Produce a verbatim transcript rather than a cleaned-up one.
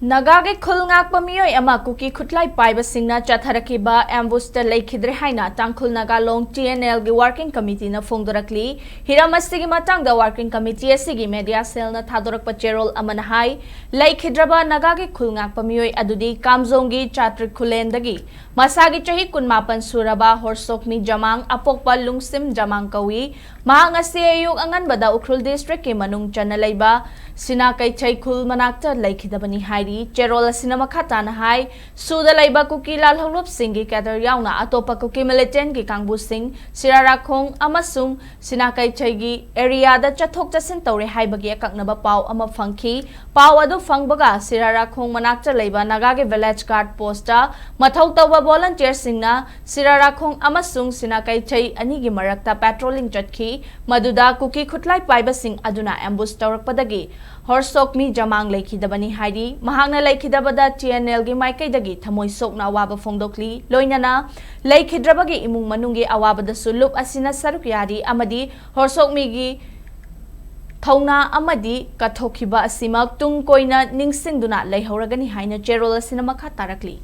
ꯅꯥꯒꯥꯒꯤ ꯈꯨꯜ ꯉꯥꯛꯄ ꯃꯤꯑꯣꯏ ꯑꯃ ꯀꯨꯀꯤ ꯈꯨꯠꯂꯥꯏ ꯄꯥꯏꯕꯁꯤꯡꯅ ꯆꯠꯊꯔꯛꯈꯤꯕ ꯑꯦꯝꯕꯨꯁꯇ ꯂꯩꯈꯤꯗ꯭ꯔꯦ ꯍꯥꯏꯅ ꯇꯥꯡꯈꯨꯜ ꯅꯥꯒꯥ ꯂꯣꯡ ꯇꯤ ꯑꯦꯟ ꯑꯦꯜꯒꯤ ꯋꯥꯔꯀꯤꯡ ꯀꯃꯤꯇꯤꯅ ꯐꯣꯡꯗꯣꯔꯛꯂꯤ꯫ ꯍꯤꯔꯝ ꯑꯁꯤꯒꯤ ꯃꯇꯥꯡꯗ ꯋꯥꯔꯀꯤꯡ ꯀꯃꯤꯇꯤ ꯑꯁꯤꯒꯤ ꯃꯦꯗꯤꯌꯥ ꯁꯦꯜꯅ ꯊꯥꯗꯣꯔꯛꯄ ꯆꯦꯔꯣꯜ ꯑꯃꯅ ꯍꯥꯏ, ꯂꯩꯈꯤꯗ꯭ꯔꯕ ꯅꯥꯒꯥꯒꯤ ꯈꯨꯜ ꯉꯥꯛꯄ ꯃꯤꯑꯣꯏ ꯑꯗꯨꯗꯤ ꯀꯥꯝꯖꯣꯡꯒꯤ ꯆꯥꯇ꯭ꯔꯤꯛ ꯈꯨꯂꯦꯟꯗꯒꯤ ꯃꯁꯥꯒꯤ ꯆꯍꯤ ꯀꯨꯟꯃꯥꯄꯟ ꯁꯨꯔꯕ ꯍꯣꯔꯁꯣꯛꯃꯤ ꯖꯃꯥꯡ ꯑꯄꯣꯛꯄ ꯂꯨꯡꯁꯤꯝ ꯖꯃꯥꯡ ꯀꯧꯏ꯫ ꯃꯍꯥꯛ ꯉꯁꯤ ꯑꯌꯨꯛ ꯑꯉꯟꯕꯗ ꯎꯈ꯭ꯔꯨꯜ ꯗꯤꯁꯇ꯭ꯔꯤꯛꯀꯤ ꯃꯅꯨꯡ ꯆꯟꯅ ꯂꯩꯕ ꯁꯤꯅꯥ ꯀꯩꯊꯩ ꯈꯨꯜ ꯃꯅꯥꯛꯇ ꯂꯩꯈꯤꯗꯕꯅꯤ ꯍꯥꯏꯔꯤ꯫ ꯆꯦꯔꯣꯜ ꯑꯁꯤꯅ ꯃꯈꯥ ꯇꯥꯅ ꯍꯥꯏ, ꯁꯨꯗ ꯂꯩꯕ ꯀꯨꯀꯤ ꯂꯥꯜꯍꯧꯂꯨꯞꯁꯤꯡꯒꯤ ꯀꯦꯗꯔ ꯌꯥꯎꯅ ꯑꯇꯣꯞꯄ ꯀꯨꯀꯤ ꯃꯤꯂꯤꯇꯦꯟꯒꯤ ꯀꯥꯡꯕꯨꯁꯤꯡ ꯁꯤꯔꯥꯔꯥꯈꯣꯡ ꯑꯃꯁꯨꯡ ꯁꯤꯅꯥ ꯀꯩꯊꯩꯒꯤ ꯑꯦꯔꯤꯌꯥꯗ ꯆꯠꯊꯣꯛ ꯆꯠꯁꯤꯟ ꯇꯧꯔꯦ ꯍꯥꯏꯕꯒꯤ ꯑꯀꯛꯅꯕ ꯄꯥꯎ ꯑꯃ ꯐꯪꯈꯤ꯫ ꯄꯥꯎ ꯑꯗꯨ ꯐꯪꯕꯒ ꯁꯤꯔꯥꯔꯥꯈꯣꯡ ꯃꯅꯥꯛꯇ ꯂꯩꯕ ꯅꯥꯒꯥꯒꯤ ꯚꯤꯂꯦꯖ ꯒꯥꯔꯗ ꯄꯣꯁꯇ ꯃꯊꯧ ꯇꯧꯕ ꯚꯣꯂꯟꯇꯤꯌꯔꯁꯤꯡꯅ ꯁꯤꯔꯥꯔꯥꯈꯣꯡ ꯑꯃꯁꯨꯡ ꯁꯤꯅꯥ ꯀꯩꯊꯩ ꯑꯅꯤꯒꯤ ꯃꯔꯛꯇ ꯄꯦꯇ꯭ꯔꯣꯂꯤꯡ ꯆꯠꯈꯤ꯫ ꯃꯗꯨꯗ ꯀꯨꯀꯤ ꯈꯨꯠꯂꯥꯏ ꯄꯥꯏꯕꯁꯤꯡ ꯑꯗꯨꯅ ꯑꯦꯝꯕꯨꯁ ꯇꯧꯔꯛꯄꯗꯒꯤ ꯍꯣꯔꯁꯣꯛꯃꯤ ꯖꯃꯥꯡ ꯂꯩꯈꯤꯗꯕꯅꯤ ꯍꯥꯏꯔꯤ꯫ ꯃꯍꯥꯛꯅ ꯂꯩꯈꯤꯗꯕꯗ ꯇꯤ ꯑꯦꯟ ꯑꯦꯜꯒꯤ ꯃꯥꯏꯀꯩꯗꯒꯤ ꯊꯃꯣꯏ ꯁꯣꯛꯅ ꯑꯋꯥꯕ ꯐꯣꯡꯗꯣꯛꯂꯤ꯫ ꯂꯣꯏꯅꯅ ꯂꯩꯈꯤꯗ꯭ꯔꯕꯒꯤ ꯏꯃꯨꯡ ꯃꯅꯨꯡꯒꯤ ꯑꯋꯥꯕꯗꯁꯨ ꯂꯨꯞ ꯑꯁꯤꯅ ꯁꯔꯨꯛ ꯌꯥꯔꯤ ꯑꯃꯗꯤ ꯍꯣꯔꯁꯣꯛꯃꯤꯒꯤ ꯊꯧꯅꯥ ꯑꯃꯗꯤ ꯀꯠꯊꯣꯛꯈꯤꯕ ꯑꯁꯤꯃꯛ ꯇꯨꯡ ꯀꯣꯏꯅ ꯅꯤꯡꯁꯤꯡꯗꯨꯅ ꯂꯩꯍꯧꯔꯒꯅꯤ ꯍꯥꯏꯅ ꯆꯦꯔꯣꯜ ꯑꯁꯤꯅ ꯃꯈꯥ ꯇꯥꯔꯛꯂꯤ꯫